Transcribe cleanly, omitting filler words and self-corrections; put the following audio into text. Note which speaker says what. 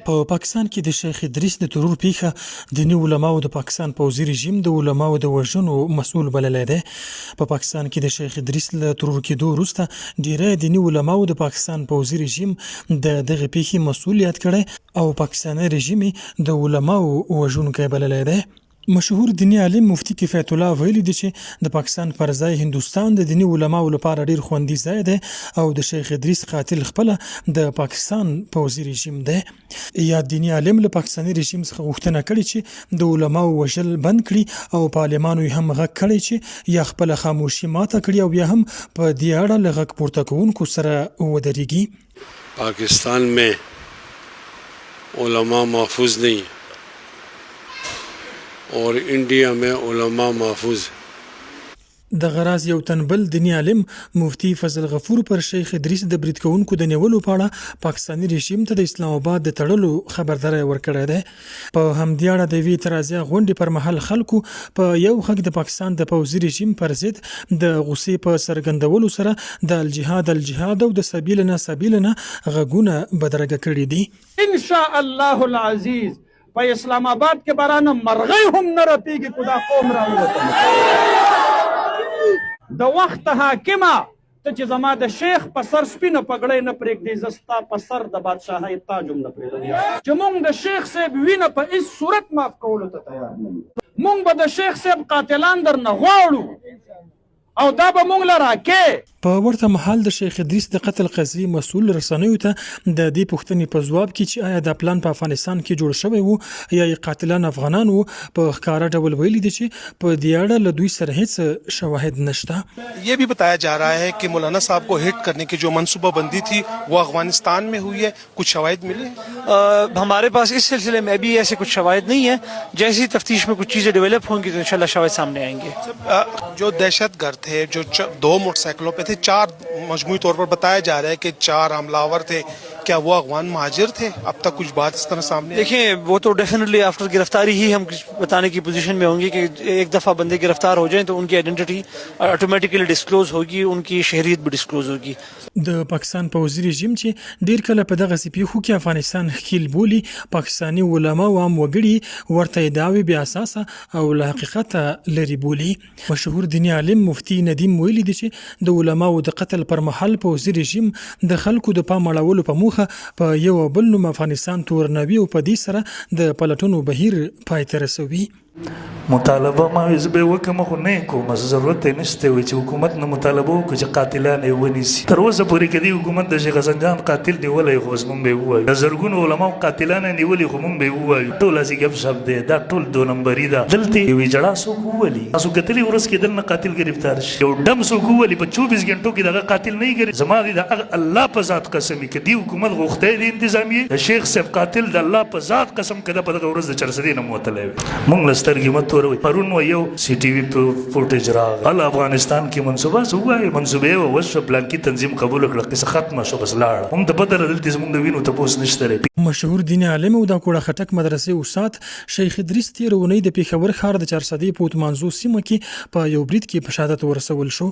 Speaker 1: په پاکستان کې د شیخ ادریس د ترور پیښه دیني علماو د پاکستان پوځي رژیم د علماو د وژنو مسؤل بللی دی. په پاکستان کې د شیخ ادریس له ترور کېدو وروسته ډیری دیني علماو د پاکستان پوځي رژیم د دغې پیښې مسؤل یاد کړی او پاکستانی رژیم یې د علماو وژونکی بللی دی. مشهور دیني عالم مفتي کفایت الله ویلي دي چې د پاکستان پر ځای هندوستان د دیني علماو لپاره ډیر خوندي ځای دی او د شیخ ادریس قاتل خپله د پاکستان پوځي رژیم دی. یاد دیني عالم له پاکستاني رژیم څخه غوښتنه کړې چې د علماو وژل بند کړي او په عالمانو یې هم غږ کړی چې یا خپله خاموشي ماته کړي او یا هم په دې اړه له غږ پورته کوونکو سره ودریږي.
Speaker 2: پاکستان مې علما محفوظ نهي اور انډيا مې علما محفوظ هې.
Speaker 1: دغه راز یو تن بل دیني عالم مفتي فضل غفور پر شیخ ادریس د برید کوونکو د نیولو په اړه پاکستاني رژیم ته د اسلام اباد د تړلو خبرداری ورکړی دی. په همدې اړه د یوې اعتراضیه غونډې پر مهال خلکو په یو غږ د پاکستان د پوځي رژیم پر ضد د غوسې په څرګندولو سره د الجهاد الجهاد او د سبیلنا سبیلنا غږونه بدرګه کړي دي.
Speaker 3: ان شاء الله العزیز په اسلام آباد کې به رانه مرغۍ هم نه رپیږي کو دا قوم راووتلو د وخت حاکمه ته چې زما د شیخ په سر سپینه پګړۍ نه پرېږدې، زه ستا په سر د بادشاهۍ تاج هم نه پرېږدم. چې مونږ د شیخ صاحب وینه په هیڅ صورت معاف کولو ته تیار نه یو. مونږ به د شیخ صاحب قاتلان درنه غواړو او دا به مونږ له راکې.
Speaker 1: په ورته مهال د شیخ ادریس د قتل قضیې مسؤل رسنیو ته د دې پوښتنې په ځواب کې چې ایا دا پلان په افغانستان کې جوړ شوی و یا یې قاتلان افغانان وو، په ښکاره ډول ویلي دي چې په دې اړه له دوی سره هیڅ شواهد نشته.
Speaker 4: یہ بھی بتایا جا رہا ہے کہ مولانا صاحب کو ہٹ کرنے کی جو منصوبہ بندی تھی وہ افغانستان میں ہوئی ہے، کچھ شواہد ملے ہیں؟
Speaker 5: ہمارے پاس اس سلسلے میں ابھی ایسے کچھ شواہد نہیں ہیں، جیسی تفتیش میں کچھ چیزیں ڈیولپ ہوں گی تو انشاءاللہ شواہد سامنے آئیں گے۔
Speaker 4: جو دہشت گرد تھے، جو دو موٹر سائیکلوں پہ تھے، چار مجموعی طور پر بتایا جا رہا ہے کہ چار حملہ آور تھے، کیا وہ افغان مہاجر تھے؟ اب تک کچھ بات اس طرح سامنے آئی؟
Speaker 5: دیکھیں، وہ تو ڈیفینیٹلی آفٹر گرفتاری ہی ہم کچھ بتانے کی پوزیشن میں ہوں گے کہ ایک دفعہ بندے گرفتار ہو جائیں تو ان کی آئیڈینٹی آٹومیٹیکلی ڈسکلوز ہوگی، ان کی شہریت بھی ڈسکلوز ہوگی۔
Speaker 1: د پاکستان پوځي رژیم چې ډیر کله په دغسې پیښو کې افغانستان ښکیل بولي، پاکستاني علما او عام وګړي ورته ادعاوې بې اساسه او له حقیقته لرې بولي. مشهور دیني عالم مفتي ندیم ویلي دي چې د علماوو د قتل پر مهال پوځي رژیم د خلکو د پام اړولو په موخه په یو او بل نوم افغانستان تورنوي او په دې سره د پلټنو بهیر پای ته رسوي.
Speaker 6: مطالبه ما وی زه به وکم خو نه کوم، ضرورت یې نشته. وی چې حکومت نه مطالبه وکړو چې قاتلان یې ونیسي. تر اوسه پورې که دې حکومت د شیخ حسن جان قاتل نیولی خو بس مونږ به یې ووایو، د زرګونو علماو قاتلان یې نیولي خو مونږ به یې ووایو. ټول هسې ګپ شپ دی، دا ټول دو نمبري ده. دلته یوې ژړا څوک وولي؟ تاسو کتلي ورځ کې دلته قاتل ګرفتار شي، یو ډم څوک وولي، په 24 ګنټو کې دغه قاتل نه ګري. زما دې د هغه الله په ذات قسم وي، که دې حکومت غوښتی دی انتظامیې د شیخ صاحب قاتل، د الله په ذات قسم که ده په دغه ورځ د چرسدې نه وتلی وي. مونږ له سترګې مه توروئ. پرون و یو سی ټي وي فوټیج راغی، هله افغانستان کې منصوبه څه ووایې، منصوبې وه وشوه، پلانکي تنظیم قبول کړه، قصه ختمه شوه، بس لاړه. مونږ ته پته ده دلته زمونږ د وینو تپوس نشته دی.
Speaker 1: مشهور دیني عالم او د اکوړه خټک مدرسې استاد شیخ ادریس تېره اونۍ د پېښور ښار د چارسدې په اتمانزو سیمه کې په یو برید کې په شهادت ورسول شو.